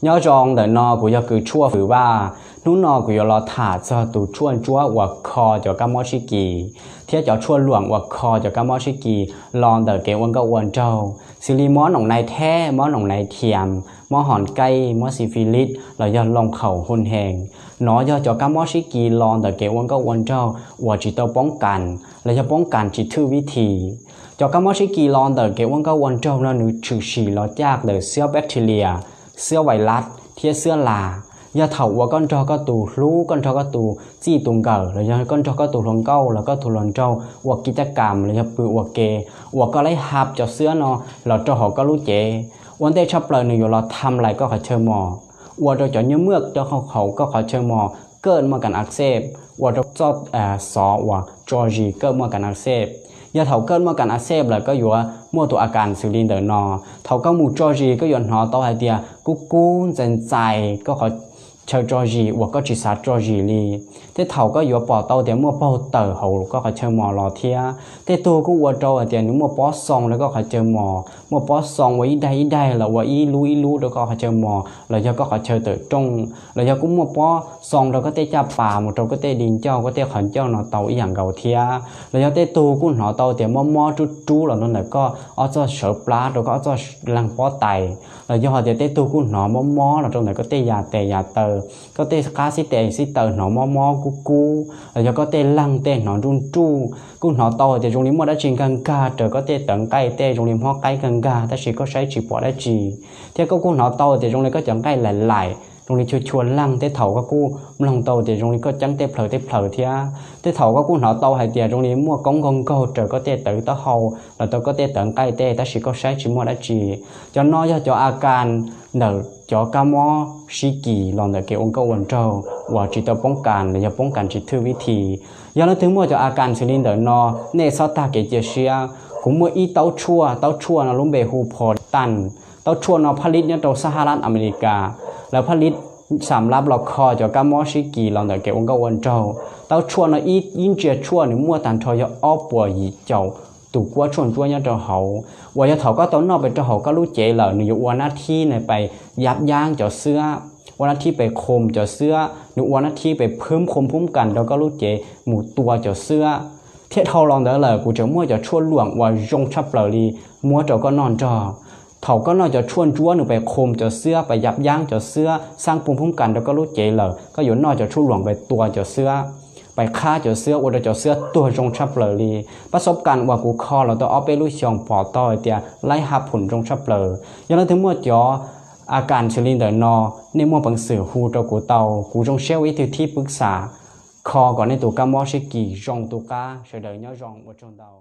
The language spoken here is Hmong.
Nyob zoo, ntawm no kuv yog kws tshuaj Fwm Vaj. Hnub no kuv yuav los tham txog tus tshuaj ntsuab uas kho cov kab mob sib kis thiab cov tshuaj luam uas kho cov kab mob sib kis los ntawm kev ua nkauj ua nraug, xws li mob noom nai theb, mob noom nai thiam, mob hom kaij, mob xi fi lis los yog loo khaum hun hees. Nov yog cov kab mob sib kis los ntawm kev ua nkauj ua nraug uas tsis tau poob kas los yog poob kas tsis thwj vib thi. Cov kab mob sib kis los ntawm kev ua nkauj ua nraug no nws tshwm sim los caj ntawm xiab bacteria, xiab vais las thiab xiab las. Yog thaum uas koj nrog koj tus hlub, koj nrog koj tus txij tus nkawm los yog koj nrog koj tus hluas nkauj los koj tus hluas nraug ua kiv caj kam los yog pw ua ke, uas koj laib hab cov xiab no los rau hauv koj lub cev, ua ntej tshaj plaws nws yuav los tham lais koj qhov chaw mos, ua rau cov nyuaj muaj rau hauv koj qhov chaw mos kaj muaj kas a xej, ua rau txoj xov uas tso zis kaj muaj kas a xej. Yog thaum kaj muaj kas a xej lawm koj yuav muaj tus a kas xws li ntawm no. Thaum koj mus tso zis koj yuav hnov tau hais tias kub kub ntxais ntxais koj qhov chaw tso zis uas koj tsis xav tso zis li. Thiab thaum koj yuav pom tau tias muaj paug tawm hauv koj qhov chaw mos los thiab. Tej tug kuj ua rau hais tias nws muaj pob xoo rau koj qhov chaw mos, muaj pob xoo ua ib daig ib daig los ua ib lub ib lub rau koj qhov chaw mos los yog koj qhov chaw tawm rooj, los yog kuj muaj pob xoo rau koj tej caj pas mus rau koj tej di ncauj, koj tej qhov ncauj no tau ib yam nkaus thiab. Los yog tej tug kuj hnov tau tias mob mob rub rub los rau ntawm koj ob txoj sawv plab, rau koj ob txoj leeg pob tais. Los yog hais tias tej tug kuj hnov mob mob los rau ntawm koj tej yam tes yam taw, koj tej qab xib tes xib taw hnov mob mob kub kub, los yog koj tej leeg tej hnov nruj nruj, kuj hnov tau hais tias zoo li muaj dab tsi nkag nkag raws koj tej tawv nqaij tej, zoo li hmob qaib nkag nkag tab sis koj saib tsis pom dab tsi. Thiab koj kuj hnov tau tias zoo li koj cov nqaij laim laim, zoo li chua chua leeg, tej thaum koj kuj mloog tau tias zoo li koj ceeb tej plhaws tej plhaws thiab. Tej thaum koj kuj hnov tau hais tias zoo li muaj koob nkaug nkaug raws koj tej tawv taub hau los rau koj tej tawv nqaij tej tab sis koj saib tsis muaj dab tsi. Cov no yog cov a kas ntawm cov kab mob sib kis los ntawm kev ua nkauj ua nraug uas tsis tau poob kas los yog poob kas tsis thwj vib thi. Yog leej twg muaj cov a kas xws li ntawm no, nej txhob tag kev cia siab. Kuv muaj ib taub tshuaj, taub tshuaj no lub npe hu Protann. Taub tshuaj no phaj lib nyob rau Saharaj Amelikas, lawv phaj lib xam lab los kho cov kab mob sib kis los ntawm kev ua nkauj ua nraug. Taub tshuaj no ib ib ntsiav tshuaj nws muaj tag nrho yog ob puas yim caum tus kuab tshuaj ntsuab nyob rau hauv, uas yog thaum koj tau noj pes rau hauv koj lub cev lawm nws yuav ua nab thib na pes yab yaab cov xwab, ua nab thib pes qhum cov xwab, nws ua nab thib pes phwb qhum phub kas rau koj lub cev mus tua cov xwab. Thiab dhau los ntawd lawm kuv tseem muaj cov tshuaj luam uas zoo tshaj plaws li muab rau koj noj nrog. Thaum koj noj cov tshuaj ntsuab nws pes qhum cov xwab, pes yab yaab cov xwab, xab phum phub kas rau koj lub cev lawm, koj yuav noj cov tshuaj luam pes tua cov xwab, pes qhab cov xwab, ua rau cov xwab tuag zoo tshaj plaws li. Pab xob kas uas kuv kho los tau ob peb lub xyoos pom tau hais tias laib hab phum zoo tshaj plaws. Yog leej twg muaj cov a kas xws li ntawm no, nej muaj peev xwm hu rau kuv tau, kuv zoo siab ua ib tug thib pwb xam kho kom nej tus kab mob sib kis zoo tu qab. Sawv daws nyob zoo, ua tsaug ntau.